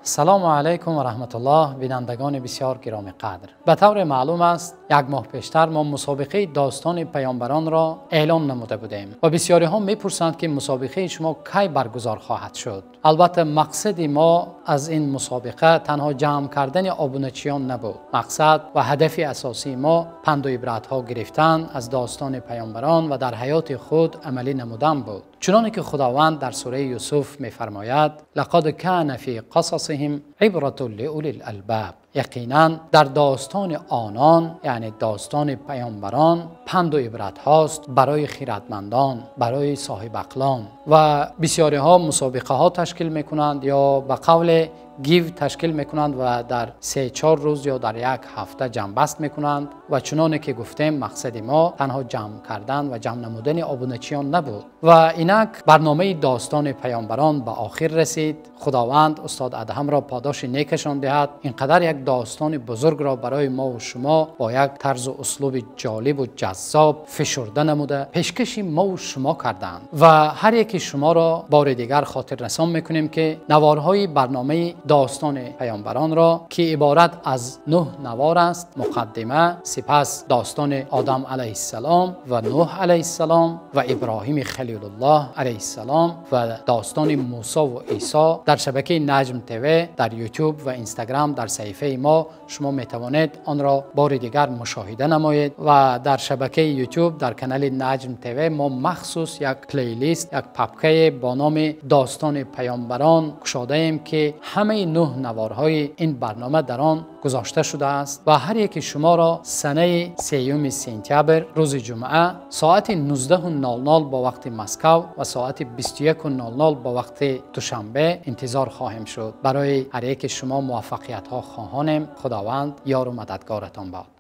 Салому алайкум ва раҳматуллоҳ, бинандагони бисёр гиромӣ қадр. Ба тавре маълум аст, як моҳ пештар мо мусобиқаи достони паёмбаронро эълон намуда будем ва бисёриҳо мепурсанд, ки мусобиқаи шумо кай баргузор хоҳад шуд. Албатта мақсади мо аз ин мусобиқа танҳо ҷамъ кардани обуначиён набуд. Мақсад ва ҳадафи асосии мо панду ибратҳо гирифтан аз достони паёмбарон ва дар ҳаёти худ амалӣ намудан буд. Чуноне ки Худованд дар сураи Юсуф мефармояд: لقد كان في قصصهم عبرة لأولي الألباب. Яқинан дар достони онон, яъне достони паёмбарон, панду ибрат ҳаст барои хирадмандон, барои соҳибақлон. Ва бисёриҳо мусобиқаҳо ташкил мекунанд ё ба қавли гив ташкил мекунанд ва дар 3-4 рӯз ё дар як ҳафта ҷамъбаст мекунанд. Ва чуноне ки гуфтем, мақсади мо танҳо ҷамъ кардан ва ҷамъ намудани обуначиён набуд. Ва инак барномаи достони паёмбарон ба охир расид. Худованд устод Адҳамро подоши некашон диҳад. Инқадар як достони бузургро барои мо ва шумо бо як тарзу услуби ҷолибу ҷаззоб фишурда намуда пешкаши мо ва шумо карданд. Ва ҳар яки шуморо бори дигар хотиррасон мекунем, ки наворҳои барномаи достони паёмбаронро, ки иборат аз 9 навор аст, муқаддима, сипас достони Одам алайҳиссалом ва Нӯҳ алайҳиссалом ва Иброҳими Халилуллоҳ алайҳиссалом ва достони Мусо ва Исо дар шабакаи Наҷм ТВ, дар Ютуб ва Инстаграм дар саҳифаи мо шумо метавонед онро бори дигар мушоҳида намоед. Ва дар шабакаи Ютуб дар канали Наҷм ТВ мо махсус як плейлист, як папкае бо номи достони паёмбарон кушодаем, ки ҳамаи 9 наворҳои ин барнома дар он гузошта шудааст. Ва ҳар яки шуморо санаи 3 сентябр, рӯзи ҷумъа, соати 19:00 бо вақти Москва ва соати 21:00 бо вақти Душанбе интизор хоҳем шуд. Барои ҳар яки шумо муваффақиятҳо хоҳонем. Худованд ёру мададгоратон бод.